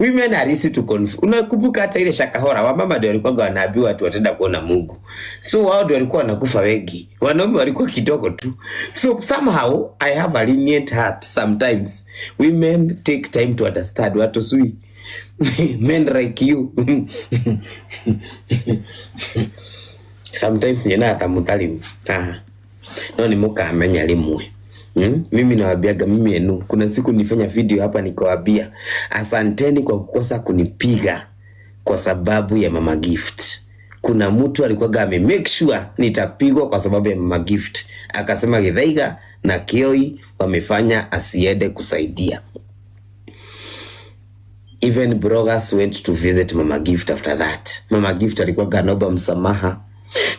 Women are easy to conf. Unakumbuka hata ile Shakahola, wamama ndio walikuwa wanaambiwa watu wataenda kuona Mungu. So wao ndio walikuwa wanakufa wengi. Wanaume walikuwa kidogo tu. So somehow I have a lenient heart sometimes. Women take time to understand watu sui. Men like you. Sometimes nyonaga ta mũtari ah. No nĩ mũkamenya rĩmwe. Mimi nawaambiaga mimi yenu, kuna siku nilifanya video hapa nikawaambia asanteni kwa kukosa kunipiga kwa sababu ya Mama Gift. Kuna mtu alikuwa ame make sure nitapigwa kwa sababu ya Mama Gift, akasema Githaiga na Kioi wamefanya asiende kusaidia. Even bloggers went to visit Mama Gift after that. Mama Gift alikuwa anaomba msamaha,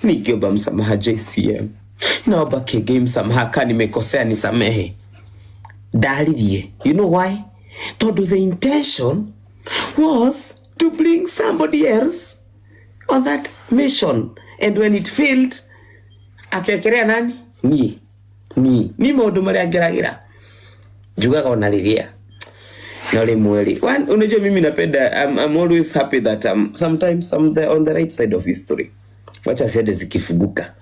nikiomba msamaha JCM, naomba Kege msamaha, ka nimekosea nisamehe. Ndaririe. You know why? Tondu the intention was to bring somebody else on that mission, and when it failed, akekerea nani? Ni ni ni maundu maria ngeragira njugaga ona riria no rimwe ri. Unajua mimi napenda, I'm always happy that sometimes I'm on the right side of history. Wacha ciende zikifunguka,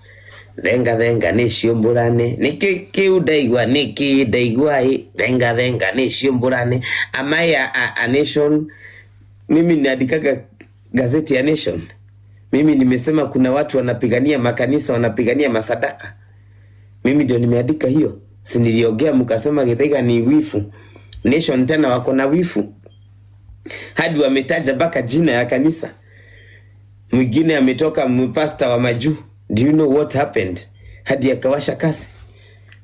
thenga thenga nĩ ciũmbũrane, nĩkĩ kĩu ndaigua, nĩkĩ ndaigua ĩ, thenga thenga nĩ ciũmbũrane. Am I a nation? Mimi naandikaga gazeti ya Nation. Mimi nimesema kuna watu wanapigania makanisa, wanapigania masadaka. Mimi ndio nimeandika hiyo, si niliongea mkasema Githaiga ni wifu. Nation tena wako na wifu hadi wametaja mpaka jina ya kanisa. Mwingine ametoka mpasta wa majuu. Do you know what happened? Hadi akawasha kasi.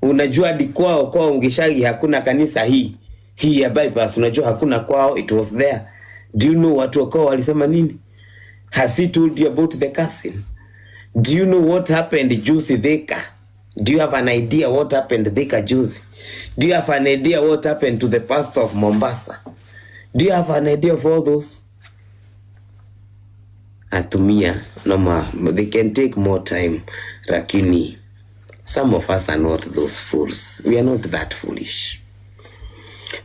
Unajua hadi kwao kwao Ungishagi hakuna kanisa hii hii ya bypass, unajua hakuna kwao, it was there. Do you know watu wa kwao walisema nini? Has he told you about the cousin? Do you know what happened juzi Thika? Do you have an idea what happened Thika juzi? Do you have an idea what happened to the pastor of Mombasa? Do you have an idea of all those? Atumia no ma, they can take more time, lakini some of us are not those fools. We are not that foolish.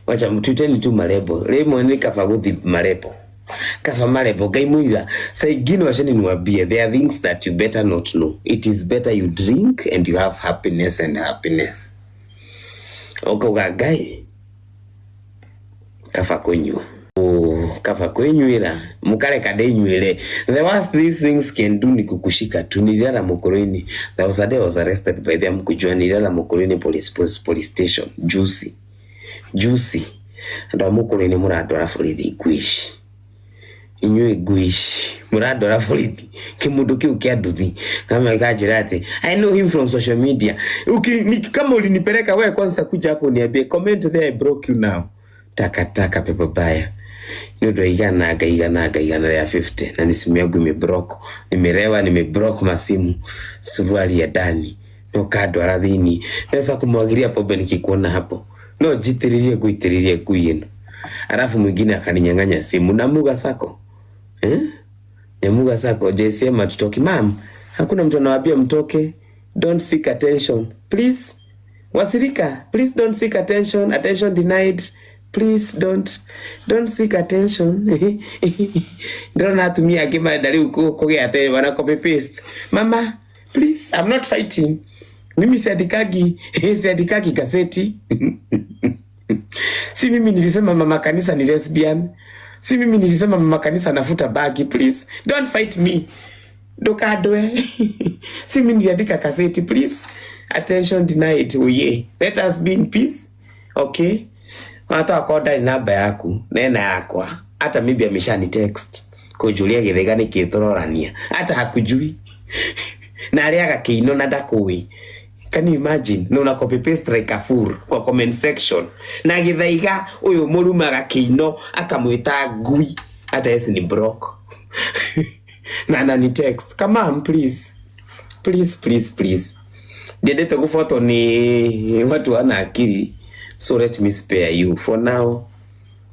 Wacha mtuteni tu marebo rimwe ni kaba guthi marebo, kaba marebo ngai muira. Saa ingine wacheni niwaambie, there are things that you better not know. It is better you drink and you have happiness and happiness ukauga ngai kaba kunyua. Oh, kaba kwinywira mukareka ndinywire. The worst these things can do ni kukushika tu. Nililala Mukurweini. There was a day I was arrested by them kujua nililala Mukurweini police station juzi juzi. Andu a Mukurweini murandwara borithi, ngui ici inyuĩ, ngui ici mũrandwara borithi. Kĩmũndũ kĩu kĩa nduthi kama kanjĩra atĩ I know him from social media. Kama ulinipeleka wewe kwanza kuja hapo niambie, comment there, I broke you now. Takataka, pepo baya. Nĩ ũndũ wa igana ngaigana ngaigana rĩa 50 na ni simu yangu imebroke, nimelewa, nimebroke masimu, suruali ya ndani no kandwara thĩinĩ. Naweza kumwagilia pombe nikikuona hapo, no njitĩrĩrie ngũitĩrĩrie ngui ĩno. Alafu mwingine akaninyang'anya simu na Muga Sacco, eh? Nyamuga Sacco JCM hatutoki, mam, hakuna mtu anawaambia mtoke. Don't seek attention, please. Wasirika, please don't seek attention. Attention denied. Please don't seek attention. Ndĩrona atumia angĩ marenda rĩu kũgĩa atĩ wana copy paste. Mama, please, I'm not fighting. Mimi siandikagi gazeti. Si mimi nilisema mama kanisa ni lesbian. Si mimi nilisema mama kanisa anafuta bagi. Please don't fight me, ndukandwe. Si mimi niliandika gazeti. Please, attention denied. Oye, let us be in peace, okay? Hata akorwo ndarĩ namba yaku nena yakwa, hata maybe ameshani text kujulia Githaiga nĩkĩ tũrorania, hata hakujui na arĩaga kĩino na ndakũĩ. Can you imagine? No, na copy paste like a fool kwa comment section. Na Githaiga ũyũ mũrumaga kĩino akamwĩta ngui, hata yesi ni broke na anani text, come on, please, please, please, please. Ndiendete gũbotwo ni watu wana akili, so let me spare you for now.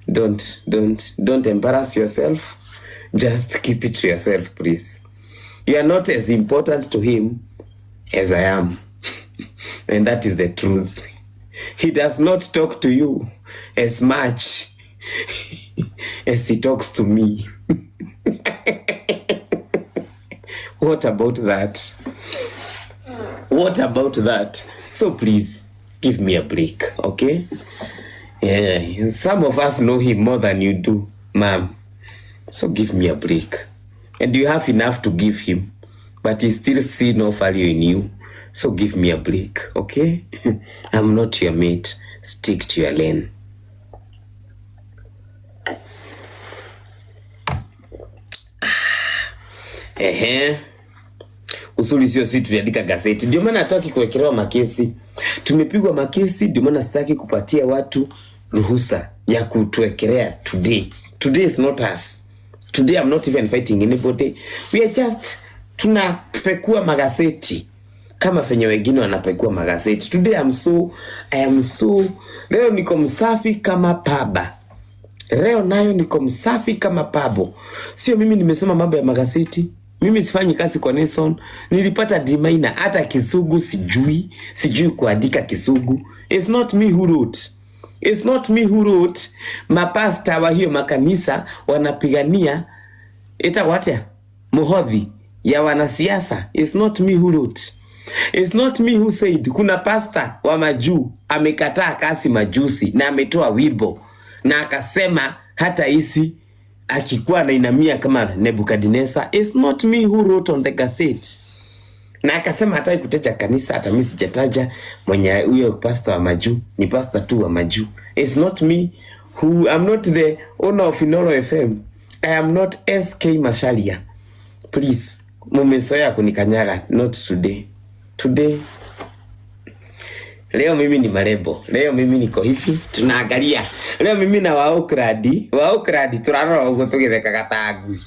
Don't embarrass yourself. Just keep it to yourself, please. You are not as important to him as I am, and that is the truth. He does not talk to you as much. as he talks to me. What about that? What about that? So please give me a break, okay? Yeah, some of us know him more than you do, ma'am. So give me a break. And you have enough to give him, but he still see no value in you. So give me a break, okay? I'm not your mate. Stick to your lane. Ehe. Usuli sio si tuliandika gazeti. Ndio maana hataki kuwekelewa makesi. Tumepigwa makesi, ndio maana sitaki kupatia watu ruhusa ya kutuwekelea today. Today is not us. Today I'm not even fighting anybody. We are just tunapekua magazeti kama venye wengine wanapekua magazeti. Today I am so leo niko msafi kama paba. Leo nayo niko msafi kama pabo. Sio mimi nimesema mambo ya magazeti. Mimi sifanyi kazi kwa Nelson. Nilipata D minor, hata Kisugu sijui, sijui kuandika Kisugu. It's not me who wrote. It's not me who wrote. Mapasta wa hiyo makanisa wanapigania ita watia muhodhi ya wanasiasa. It's not me who wrote. It's not me who said. Kuna pasta wa majuu amekataa kasi majusi na ametoa wimbo na akasema hata isi akikuwa anainamia kama Nebukadnezar. It's not me who wrote on the gazette. Na akasema hataki kutaja kanisa, hata mimi sijataja mwenye huyo pasta wa majuu, ni pasta tu wa majuu. It's not me who, I'm not the owner of Inoro FM. I am not SK Macharia. Please, mumezoea kunikanyaga, not today. Today leo mimi ni marebo. Leo mimi niko hivi, tunaangalia. Leo mimi na waokradi, waokradi turarora uguo tugithekaga ta ngui.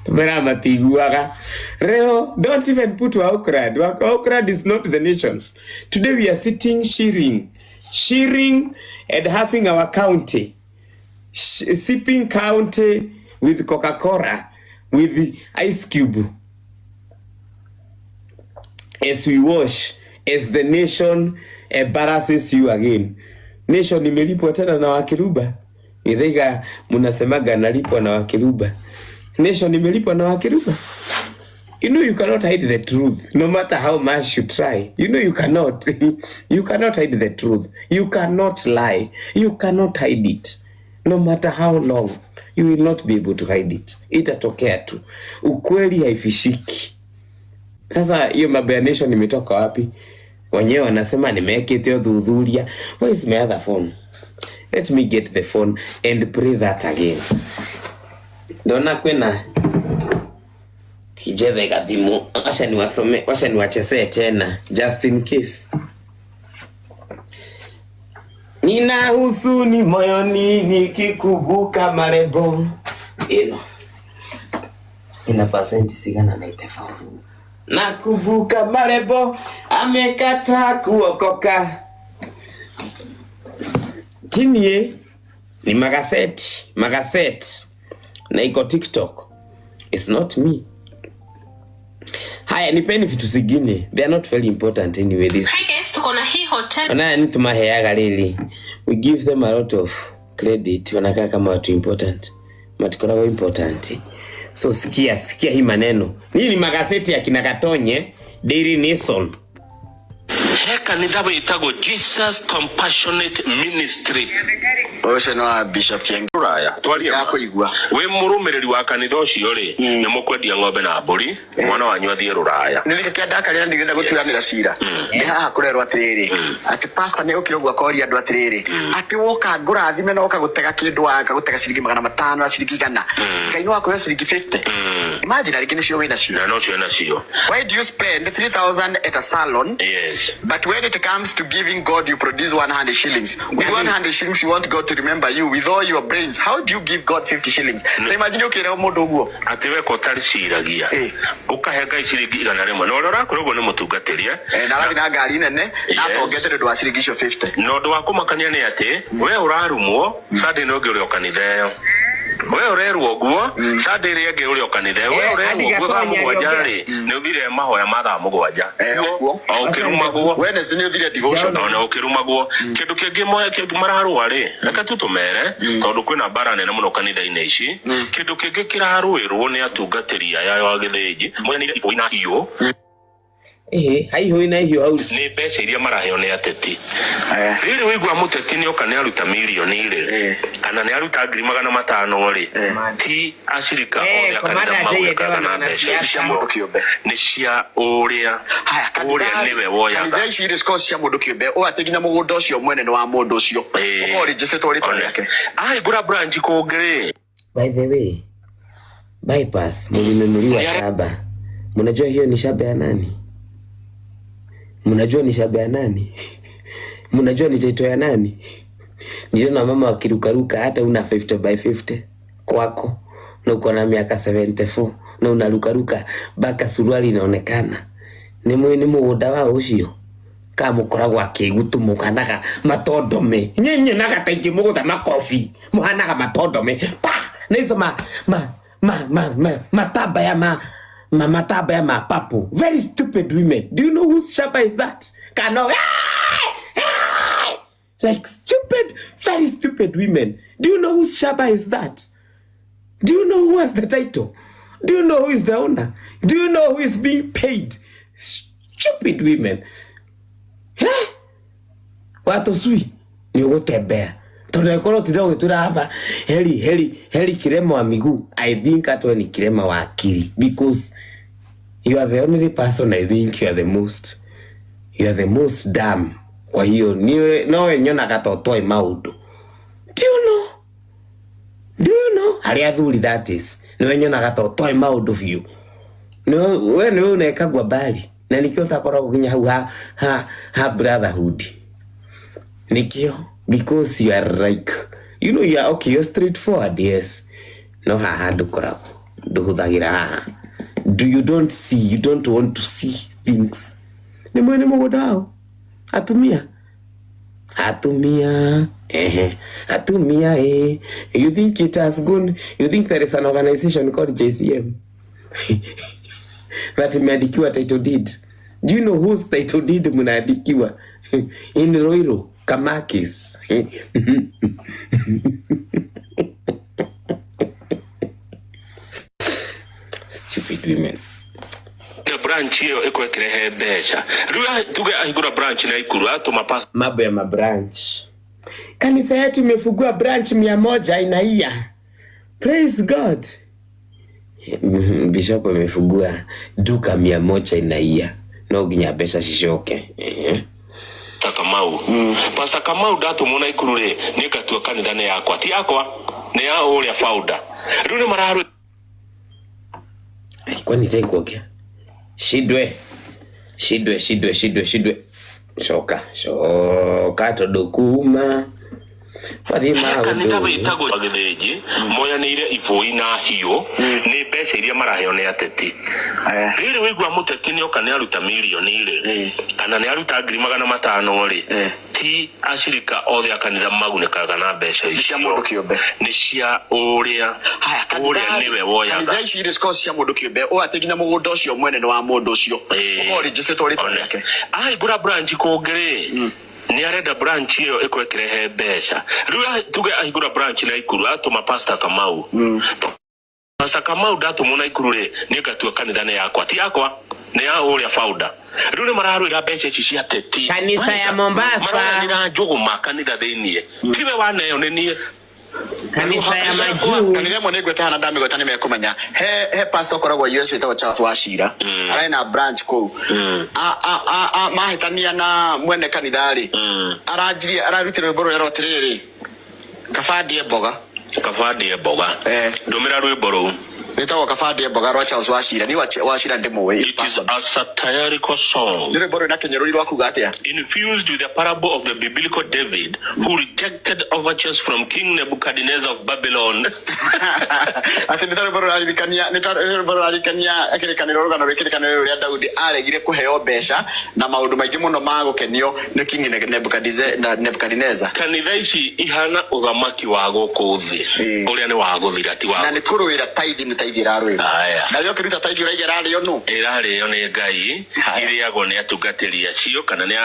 Tumera matiguaga. Leo don't even put waokrad. Waokrad is not the nation. Today we are sitting sharing, sharing and having our county. Sipping county with Coca-Cola, with ice cube. As we wash, as the nation embarrasses you again. Nation imelipwa tena na Wakiruba. Githaiga munasemaga nalipwa na Wakiruba. Nation imelipwa na Wakiruba. You know you cannot hide the truth, no matter how much you try. You know you cannot. You cannot hide the truth. You cannot lie. You cannot hide it. No matter how long, you will not be able to hide it. Itatokea tu. Ukweli haifishiki. Sasa hiyo mambo ya nation imetoka wapi? Wenyewe wanasema nimekete uthuthuria. Where is my other phone? Let me get the phone and pray that again. Ndona kwina kijethe gathimu. Wacha niwasome, wacha niwachezee tena just in case. Nina huzuni moyoni nikikumbuka marebo. Ino. Ina percent sigana na 95. Nakumbuka marebo amekataa kuokoka. Tinie ni magazeti, magazeti na iko TikTok. It's not me. Haya, nipeni vitu zingine. They are not very important anyway. This. Hi guys, tuko na hii hotel. Ona ni tumaheaga rili. We give them a lot of credit. Wanakaa kama watu important. Matikoragwo important. So sikia, sikia hii maneno. Hii ni magazeti ya kina Gatonye, Daily Nation. He kanitha wĩtagwo Jesus Compassionate Ministry. Ũcio nĩ wa Bishop Kiengei. Rũraya twarie Ya kũigua. Wĩ mũrũmĩrĩri wa kanitha ũcio rĩ, nĩ mũkwendia ng'ombe na mbũri, mwana wanyu athiĩ rũraya. Nĩ nĩkĩo ndakarĩra ndigĩrenda gũtuanĩra cira. Nĩ haha kũrerwo atĩrĩrĩ, atĩ pastor nĩ okire ũguo akoria andũ atĩrĩrĩ, atĩ woka ngũrathime na woka gũtega kĩndũ waka gũtega ciringi 500 na ciringi 100. Ngai no akũhe ciringi 50. Imagine rĩngĩ nĩcio wĩ nacio. Na no cio nacio. Why do you spend 3000 at a salon? Yes. But when it comes to giving God, you produce 100 shillings. With 100 shillings, you want God to remember you with all your brains. How do you give God 50 shillings? Na imagine ukira mũndũ ũguo. Atĩ weka ũtarĩciragia. Ũkahe Ngai ciringi 100 na ũrĩa ũrakwĩra ũguo nĩ mũtungatĩri, eh? Na arathiĩ na ngari nene na Yes. atongete nĩ ũndũ wa ciringi icio 50. Na ũndũ wa kũmakania nĩ atĩ we ũrarumwo Sunday no ũngĩ ũrĩ o kanitha ĩyo. We ũrerwo ũguo Sunday ĩrĩa ĩngĩ ũrĩ o kanitha. We Eh, ũrerwo hadi ũguo thaa Gatonya 7 aliongea. rĩ, nĩ ũthire mahoya ma thaa 7. Eh, ũguo. O ũkĩrumagwo. Wednesday nĩ ũthire devotion. Ona ũkĩrumagwo. Kĩndũ kĩngĩ moya kĩngĩ mararũa rĩ, reke tu tũmere, tondũ kwĩna mbara nene mũno kanitha-inĩ ici. Kĩndũ kĩngĩ kĩrarũĩrwo nĩ atungatĩri aya a gĩthĩnji, moyanĩire ibũi na hiũ. Ehe, haihũi na ihiũ hau. Nĩ mbeca iria maraheo nĩ ateti. Eh. Rĩrĩ wĩigua mũteti nĩ oka nĩ aruta mirioni rĩ, Eh. kana nĩ aruta 500,000 rĩ, Eh. ti acirika Eh, othe a kanitha Commander Jay magunĩkaga endewa na mbeca mwanasiasa. Cia icio. mũndũ kĩũmbe. Nĩ cia ũrĩa Haya, ũrĩa nĩwe woyaga. Kanitha ici irĩ cikoragwo cia mũndũ kĩũmbe, ũũ atĩ nginya mũgũnda ũcio mwene nĩ wa mũndũ ũcio. Eh. Ũkoragwo registered rĩtwa rĩake. Ahingũra branch kũngĩ rĩ, By the way, bypass mlinunuliwa shamba. Mnajua hiyo ni shamba ya nani? Mnajua ni shamba ya nani? Mnajua ni title ya nani? Niliona mama wakirukaruka, hata una 50 by 50 kwako na uko na miaka 74 na unarukaruka mpaka suruali inaonekana. Ni mwe ni mugunda wa ucio ka mukoragwo akĩgutumũkanaga matondome nyenyenaga ta ingĩmũgũtha makobi mũhanaga matondome pa na ico ma ma ma ma ma matamba ya ma ma matamba ya ma papo. Very stupid women. Do you know whose shamba is that? Kano like stupid, very stupid women. Do you know whose shamba is that? Do you know who has the title? Do you know who is the owner? Do you know who is being paid? Stupid women. Eh? Watũcui nĩ ũgũtembea tondũ angĩkorwo ũtinda ũgĩtwĩra hapa heri heri heri kirema wa miguu. I think hata we ni kirema wa akili, because you are the only person, I think you are the most, you are the most dumb. Kwa hiyo niwe nowe nyonaga ta ũtoĩ maũndũ. Do you know? Do you know? Harĩ athuri, that is, niwe nyonaga ta ũtoĩ maũndũ biũ. We niwe unekagwa mbari na nikio utakoragwo nginya hau ha, ha, ha brotherhood nikio, because you are like, you know, you are okay, you're straightforward, yes, no haha ndukoragwo nduhuthagira haha. Do you don't see, you don't want to see things. Ni mwene mũgũnda wao atumia atumia ehe atumia eh. You think it has gone? You think there is an organization called JCM that imeandikiwa title deed? Do you know whose title deed mnaandikiwa? In Ruiru Kamakis. Stupid women. Na branch ĩyo ĩkorwo ĩkĩrehe mbeca. Rĩu tuge ahingũra branch Naikuru, atũma pastor Mambo ya mabranch. Kanisa yetu imefungua branch 100 inaia. Praise God. Bishop amefungua duka 100 inaia. No nginya mbeca cicoke. Eh. Kamau. Pastor Kamau ndatũmwo Naikuru rĩ, nĩ ngatua kanitha nĩ yakwa, ti yakwa, nĩ ya ũrĩa founder. Rĩu nĩ mararũ Ai, kwani thai kuongea? Shidwe. Shidwe, shidwe, shidwe, shidwe. Coka, coka tondu kuma wathiĩ kanitha maũndũ. wĩtagwo gĩthĩnji moyanĩire ibũi na hiũ nĩ mbeca iria maraheo nĩ ateti. Eh. Rĩrĩ wĩigua mũteti nĩ oka nĩ aruta mirioni rĩ, Eh. kana nĩ aruta 500,000 rĩ, Eh. ti acirika othe a kanitha magunĩkaga na mbeca Nĩ cia icio. mũndũ kĩũmbe. Nĩ cia ũrĩa Haya, ũrĩa nĩwe woyaga. Kanitha ici irĩ cikoragwo cia mũndũ kĩũmbe, ũũ atĩ nginya mũgũnda ũcio mwene nĩ wa mũndũ ũcio. Eh. Ũkoragwo registered rĩtwa rĩake. Ahingũra branch kũngĩ rĩ, nĩ arenda branch ĩyo ĩkorwo ĩkĩrehe mbeca. Rĩu tuge ahingũra branch Naikuru, atũma Pastor Kamau. Pastor Kamau ndatũmwo Naikuru rĩ, nĩ ngatua kanitha nĩ yakwa, ti yakwa, nĩ ya ũrĩa founder. Rĩu nĩ mararũĩra mbeca ici cia ateti. Kanitha ya Mombasa. Maroyanĩra njũgũma kanitha thĩiniĩ. Tiwe waneo nĩ niĩ. Kanitha ya majuu. Kanitha ĩmwe nĩ ngwĩte hana ndamĩgweta nĩ mekũmenya. He pastor ũkoragwo US wĩtagwo Charles Wachira. Ararĩ na branch kũu. Mahĩtania na mwene kanitha rĩ, aranjirie ararutire rwĩmbo rũrĩa atĩrĩrĩ, kaba ndĩe mboga. Kaba ndĩe mboga. Eh. Ndũmĩra rwĩmbo rũu. Rĩtagwo Kabandie Mboga rwa Charles Wachira. Ni Wachira ndĩmũĩ in It is person. a satirical song Nĩ rwĩmbo rwĩna kĩnyũrũri rwa kuga atĩa? Infused with the parable of the biblical David, who rejected overtures from King Nebuchadnezzar of Babylon. Atĩ nĩ ta rwĩmbo rũraririkania, nĩ ta rwĩmbo rũraririkania kĩrĩkanĩro, rũgano rwĩ kĩrĩkanĩro rũrĩa Daudi aregire kũheo mbeca na maũndũ maingĩ mũno ma gũkenio nĩ King Nebuchadnezzar. Kanitha ici ihana ũthamaki wa gũkũ thĩ ũrĩa nĩ wa gũthira, ti wa Na nĩ kũrũĩra tithe, nĩ tithe ĩrarũĩra. Aya. Na yo ũkĩruta tithe ũraiga ĩrarĩo nũ? Ĩrarĩo nĩ Ngai. Haya. Irĩagwo nĩ atungatĩri acio kana nĩ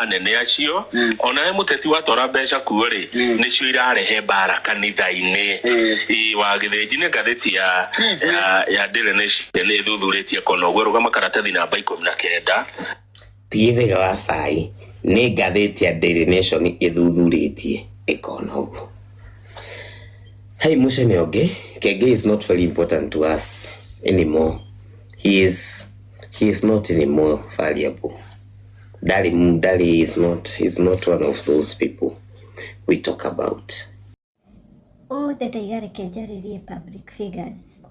anene acio. Onawe mũteti watwara mbeca kuo rĩ, nĩcio irarehe mbara kanitha-inĩ. Ĩ, wa Gĩthĩnji nĩ ngathĩti ya Ithuĩ. ya Daily Nation nĩ ĩthuthurĩtie kona ũguo. Rũgama karatathi namba 19. Ti gĩthĩga wa cai, nĩ ngathĩti ya Daily Nation ĩthuthurĩtie ĩkona ũguo. Hey, mucene ũngĩ, Kenge is not very important to us anymore. He is not anymore valuable. Dali is not one of those people we talk about. Ũmũthĩ ndaiga reke njarĩrie public figures.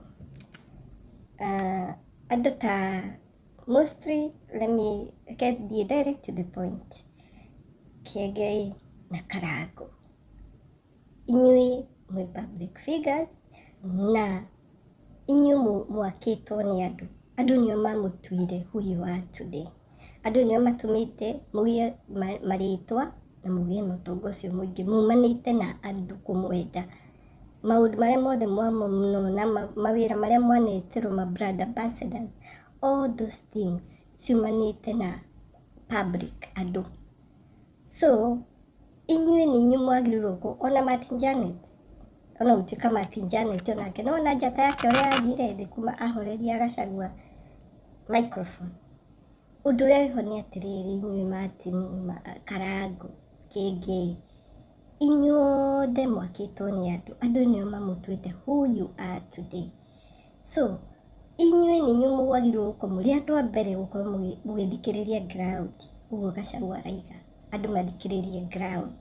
Andũ ta mostly, let me get the direct to the point. Kiengei na Karango. Inyuĩ mwĩ public figures na inyuĩ mwakĩtwo nĩ andũ. Andũ nĩo mamũtuire who you are today. Andũ nĩo matũmĩte mũgĩe marĩtwa na mũgĩe na ũtonga ũcio mũingĩ mumanĩte na andũ kũmwenda. Maũndũ marĩa mothe mwamona, mawĩra marĩa mwanetĩrwo, ma brand ambassadors, all those things ciumanĩte na public, andũ. So inyuĩ nĩ inyuĩ mwagĩrĩirwo ona Martin Janet, ona gũtuĩka Martin Janet onake no ona njata yake ũrĩa yathire thĩ kuma ahoreria Gachagua microphone. Ũndũ ũrĩa wĩho nĩ atĩrĩrĩ, inyuĩ Martin, Karango, Kĩngĩ, inyuothe mwakĩtwo nĩ andũ. Andũ nĩo mamũtuĩte who you are today. So inyuĩ nĩ inyuĩ mwagĩrĩirwo gũkorwo mũrĩ andũ a mbere gũkorwo mũgĩthikĩrĩria ground. Ũguo Gachagua araiga andũ mathikĩrĩrie ground.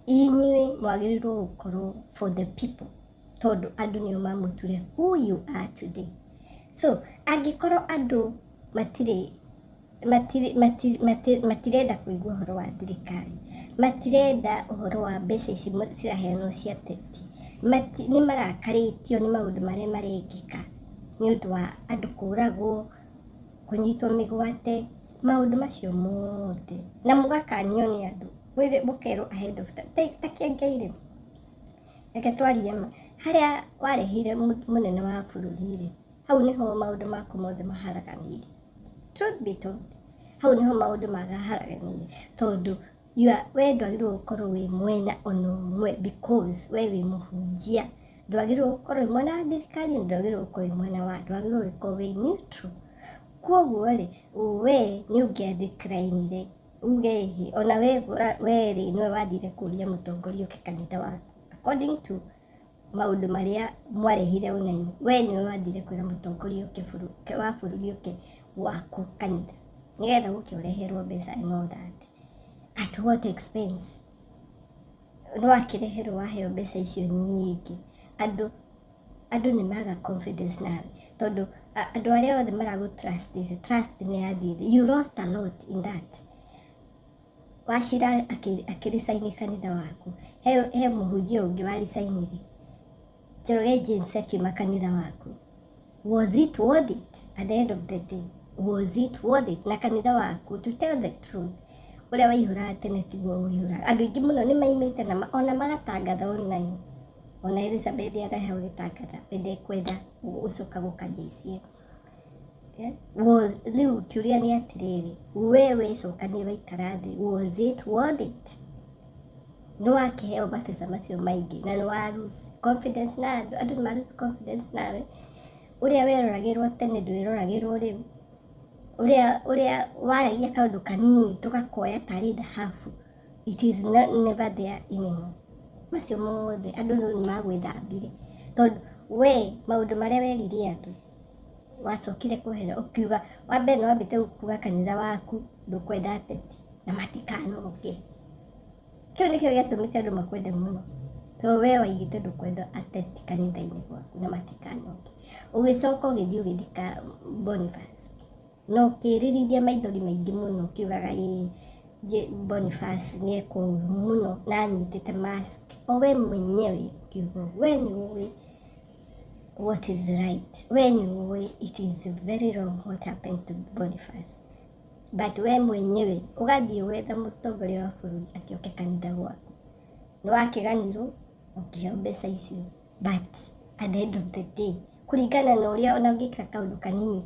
Inyuĩ mwagĩrĩirwo gũkorwo for the people tondũ andũ nĩo mamũtuire who you are today. So angĩkorwo andũ matirĩ matirĩ matirĩ matirenda kũigua ũhoro wa thirikari, matirenda ũhoro wa mbeca ici ciraheanwo cia teti, nĩ marakarĩtio nĩ maũndũ marĩa marekĩka nĩ ũndũ wa andũ kũragwo, kũnyitwo mĩgwate, maũndũ macio mothe, na mũgakanio nĩ andũ, mũkerwo ahead of time. Ta Kĩengei rĩ, reke twarie ma, harĩa wareheire mũnene wa bũrũri rĩ, hau nĩho maũndũ maku mothe maharaganĩire. Truth be told, hau nĩho maũndũ maharaganĩire tondũ we ndwagĩrĩirwo gũkorwo wĩ mwena ona ũmwe because we wĩ mũhunjia. Ndwagĩrĩirwo gũkorwo wĩ mwena wa thirikari na ndwagĩrĩirwo gũkorwo wĩ mwena wa, ndwagĩrĩirwo gũkorwo wĩ neutral. Koguo rĩ, we nĩ ũngĩa decline uge ĩhĩ, ona we we rĩ, nĩwe wathire kũria mũtongoria ũke kanitha waku according to maũndũ marĩa mwarehire online. We nĩwe wathire kwĩra mũtongoria ũke wa bũrũri ũke waku kanitha nĩgetha ũke ũreherwo mbeca and all that. At what expense? Nĩ wakĩreherwo, waheo mbeca icio nyingĩ, andũ nĩ maga confidence nawe tondũ andũ arĩa othe maragũ trust, trust nĩ yathiĩ thĩ. You lost a lot in that. Wachira akĩresign kanitha waku, he mũhunjia ũngĩ waresignire, Njoroge James akiuma kanitha waku. Was it worth it at the end of the day? Was it worth it? Na kanitha waku, to tell the truth, ũrĩa waihũraga tene tiguo ũihũraga. Andũ aingĩ mũno nĩ maimĩte na ona magatangatha online. Ona Elizabeth areha ũgĩtangatha we ndekwenda gũcoka gũka JCM. Yeah? Rĩu kĩũria nĩ atĩrĩrĩ, we wecokania waikara thĩ, was it worth it? Nĩ wakĩheo mabeca macio maingĩ na nĩ wa lose confidence na andũ, andũ nĩ ma lose confidence nawe. Ũrĩa weroragĩrwo tene ndwĩroragĩrwo rĩu. Ũrĩa waragia kaũndũ kanini tũgakoya tarĩ thahabu, it is not, never there anymore. Macio mothe andũ rĩu nĩ magwĩthambire tondũ we maũndũ marĩa werire andũ wacokire kwehera ũkiuga wa mbere nĩ wambĩte kuga kanitha waku ndũkwenda ateti na matikanoke. Kĩu nĩkĩo gĩatũmĩte andũ makwende mũno. To we waigĩte ndũkwenda ateti kanitha-inĩ gwaku na matikanoke. Ũgĩcoka ũgĩthiĩ ũgĩthika Boniface na ũkĩrĩrithia maithori maingĩ mũno ũkiugaga ĩĩ Boniface nĩ ekwo ũru mũno na anyitĩte mask. O we mwenyewe ũkiuga ũguo, we nĩ ũĩ what is right, we nĩ ũĩ it is very wrong what happened to Boniface, but we mwenyewe ũgathiĩ ũgetha mũtongoria wa bũrũri atĩ oke kanitha gwaku. Nĩ wakĩganirwo ũkĩheo mbeca icio, but at the end of the day, kũringana na ũrĩa ona ũngĩkĩra kaũndũ kanini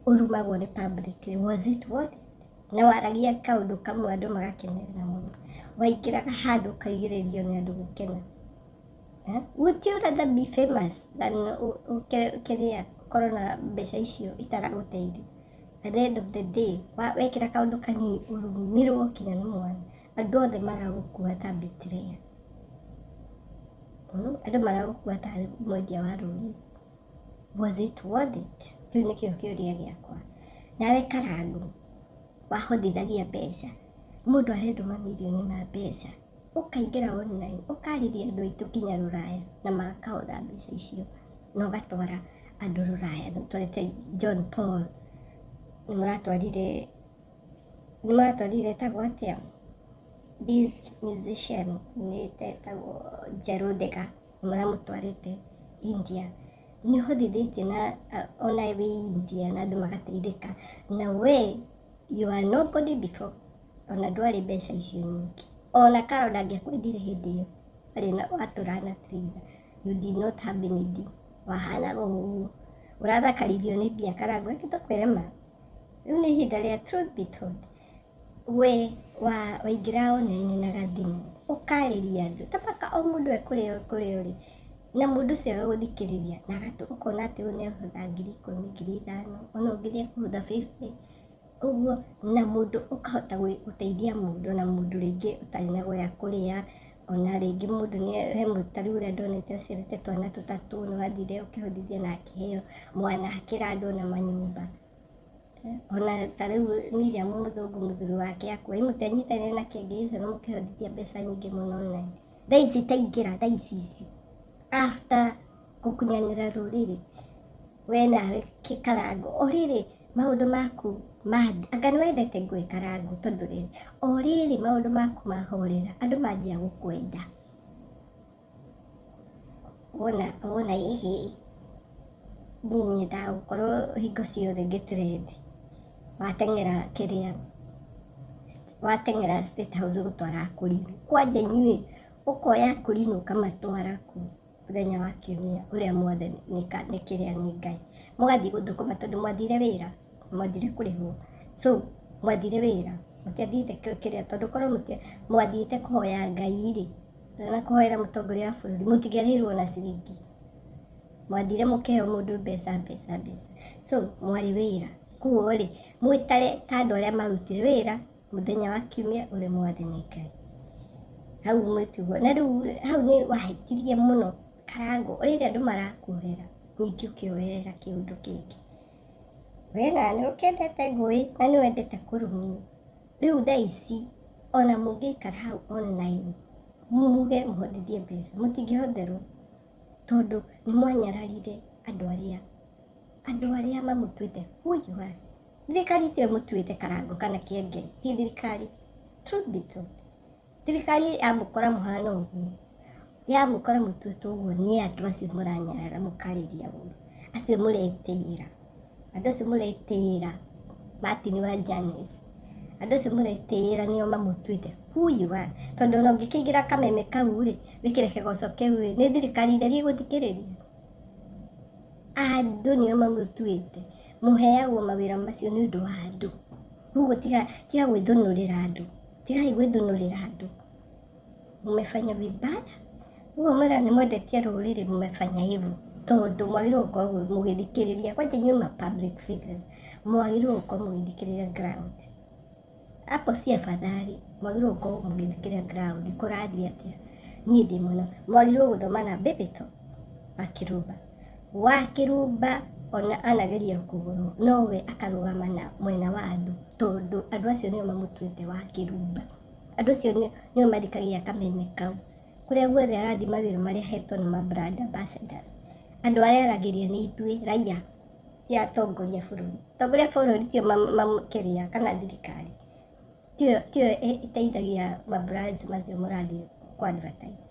ũrumagwo nĩ public, was it worth it? Na waragia kaũndũ kamwe andũ magakenerera mũno, waingĩraga handũ ũkaigĩrĩrio nĩ andũ gũkena. Would you rather be famous than kĩrĩa ũkorwo na mbeca icio itaragũteithia? At the end of the day, wekĩra kaũndũ kanini ũrũmirwo kinya nĩ mwana, andũ othe maragũkua ta betrayer. Andũ maragũkua ta mwendia wa rũrĩrĩ. Was it worth it? Kĩu nĩkĩo kĩũria gĩakwa. Nawe Karangũ wahotithagia mbeca, mũndũ arendwo mamirioni ma mbeca, ũkaingĩra online ũkarĩria andũ aitũ kinya rũraya na makahotha mbeca icio na ũgatwara andũ rũraya. Nĩ ũtwarĩte John Paul, nĩ mũratwarire etagwo atĩa, this musician nĩ etagwo Njerũ Ndega, nĩ mũramũtwarĩte India. Nĩ ũhotithĩtie na ona wĩ India na andũ magateithĩka, na we you are nobody before, ona ndwarĩ mbeca icio nyingĩ, ona Carol ndangĩakwendire hĩndĩ ĩyo warĩ na watũraga na Triza, you did not have anything, wahanaga o ũguo ũrathakarithio nĩ mbia. Karangũ, reke tũkwĩre ma, rĩu nĩ ihinda rĩa truth be told. We waingĩra online na gathimũ ũkarĩria andũ ta paka o mũndũ e kũrĩa kũrĩa ũrĩ, na mũndũ ũcio agagũthikĩrĩria na ũkona atĩ ũyũ nĩ ahũtha 10,000, 5,000, ona ũngĩ nĩ ekũhũtha 50 ũguo, na mũndũ ũkahota gũteithia mũndũ, na mũndũ rĩngĩ ũtarĩ na gwa kũrĩa, ona rĩngĩ mũndũ nĩ he ta rĩu ũrĩa ndonete ũciarĩte twana tũtatũ, nĩ wathire ũkĩhotithia na akĩheo mwana akĩra andũ ona manyũmba. Ona ta rĩu Miriam mũthũngũ mũthuri wake akua, mũtianyitanĩire na kĩengei ũcio na mũkĩhotithia mbeca nyingĩ mũno online. Thaa ici taingĩra thaa ici ici after gũkunyanĩra rũrĩrĩ, we nawe Karangũ, o rĩrĩ maũndũ maku anga nĩ wendete ngũĩ Karangũ, tondũ rĩrĩ o rĩrĩ maũndũ maku mahorera andũ manjia gũkwenda, wona wona ĩhĩ niĩ nyendaga gũkorwo hingo ciothe ngĩtrend, wateng'era kĩrĩa wateng'era State House gũtwara akũrinũ kwanja, inyuĩ ũkoya akũrinũ ũkamatwara kũ mũthenya wa kiumia ũrĩa mwathe nĩ kĩrĩa nĩ Ngai, mũgathiĩ gũthũkũma tondũ mwathire wĩra, mwathire kũrĩhwo, so mwathire wĩra, mũtiathiĩte kĩrĩa, tondũ korwo mwathiĩte kũhoya Ngai rĩ na kũhoera mũtongoria wa bũrũri mũtingĩarĩhirwo na ciringi, mwathire mũkĩheo mũndũ mbeca mbeca mbeca, so mwarĩ wĩra. Koguo rĩ mwĩtare ta andũ arĩa marutire wĩra mũthenya wa kiumia ũrĩa mwathe nĩ Ngai, hau mwĩtugo. Na rĩu hau nĩ wahĩtirie mũno Karangũ, rĩrĩa andũ marakuohera ningĩ ũkĩoherera kĩũndũ kĩngĩ, we na nĩ ũkĩendete ngũĩ na nĩ wendete kũrumio. Rĩu thaa ici ona mũngĩikara hau online muge mũhotithie mbeca, mũtingĩhotherwo tondũ nĩ mwanyararire andũ arĩa mamũtuĩte who you are. Thirikari tiyo ĩmũtuĩte Karangũ kana Kĩengei, ti thirikari. Truth be told, thirikari yamũkora mũhana ũguo, yamũkora mũtuĩtwo ũguo nĩ andũ acio mũranyarara mũkarĩria ũru, acio mũretĩĩra, andũ acio mũretĩĩra Martin wa Janes, andũ acio mũretĩĩra nĩo mamũtuĩte who you are, tondũ ona ũngĩkĩingĩra kameme kau rĩ wĩkĩre kĩgoco kĩu rĩ, nĩ thirikari theri ĩgũthikĩrĩria? Andũ nĩo mamũtuĩte, mũheagwo mawĩra macio nĩ ũndũ wa andũ. Koguo tiga tiga gwĩthũnũrĩra andũ, tigai gwĩthũnũrĩra andũ, mmefanya vibaya. Ũguo mwĩra nĩ mwendetie rũrĩrĩ, mmefanya hivyo tondũ mwagĩrĩirwo gũkorwo mũgĩthikĩrĩria kwanja inyuĩ ma public figures, mwagĩrĩirwo gũkorwo mũgĩthikĩrĩria ground hapo, si afadhali mwagĩrĩirwo gũkorwo mũgĩthikĩrĩria ground kũrathiĩ atĩa. Niĩ ndĩ mwena mwagĩrĩirwo gũthoma na Bebito wa Kĩrumba, wa Kĩrumba ona anageria kũgũrwo nowe akarũgama na mwena wa andũ, tondũ andũ acio nĩo mamũtuĩte wa Kĩrumba, andũ acio nĩo mathikagia kameme kau. Kũrĩa guothe arathiĩ mawĩra marĩa ahetwo nĩ ma brand ambassadors. Andũ arĩa aragĩria nĩ ithuĩ raia, ti atongoria a bũrũri. Atongoria a bũrũri tio kĩrĩa kana thirikari tio ĩteithagia ma brands macio mũrathiĩ kũ advertise.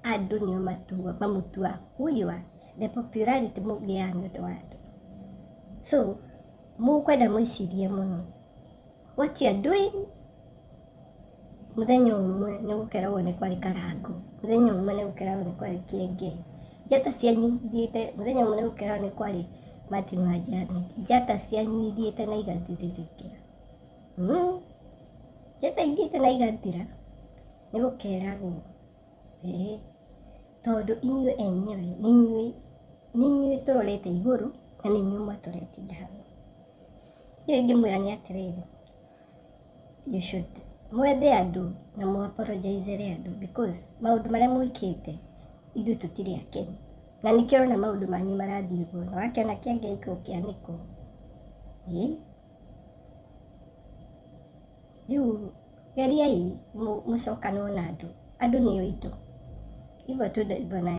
Andũ nĩo matua mamũtua who you are, the popularity mũgĩaga nĩ ũndũ wa andũ. So mũkwenda mwĩcirie mũno what you are doing. Mũthenya ũmwe nĩ gũkeragwo nĩ kwarĩ Karango, mũthenya ũmwe nĩ gũkeragwo nĩ kwarĩ Kĩengei, njata cianyu ithiĩte, mũthenya ũmwe nĩ gũkeragwo nĩ kwarĩ Martin wa Janet, njata cianyu ithiĩte na igathirĩrĩkĩra. Njata ithiĩte na igathira, nĩ gũkeragwo ĩĩ, tondũ inyuĩ enyewe nĩ inyuĩ tũrorete igũrũ na nĩ inyuĩ mwatũrete down. Ĩyo ingĩmwĩra nĩ atĩrĩrĩ, you should mwethe andũ na mũ apologizere andũ, because maũndũ marĩa mwĩkĩte ithuĩ tũtirĩ akenu, na nĩkĩo ũrona maũndũ manyu marathiĩ ũguo, na wakĩona Kĩengei gũkĩanĩkwo. Ĩĩ, rĩu geriai mũcokanwo na andũ, andũ nĩo itũ, hivyo tu ndivyo na.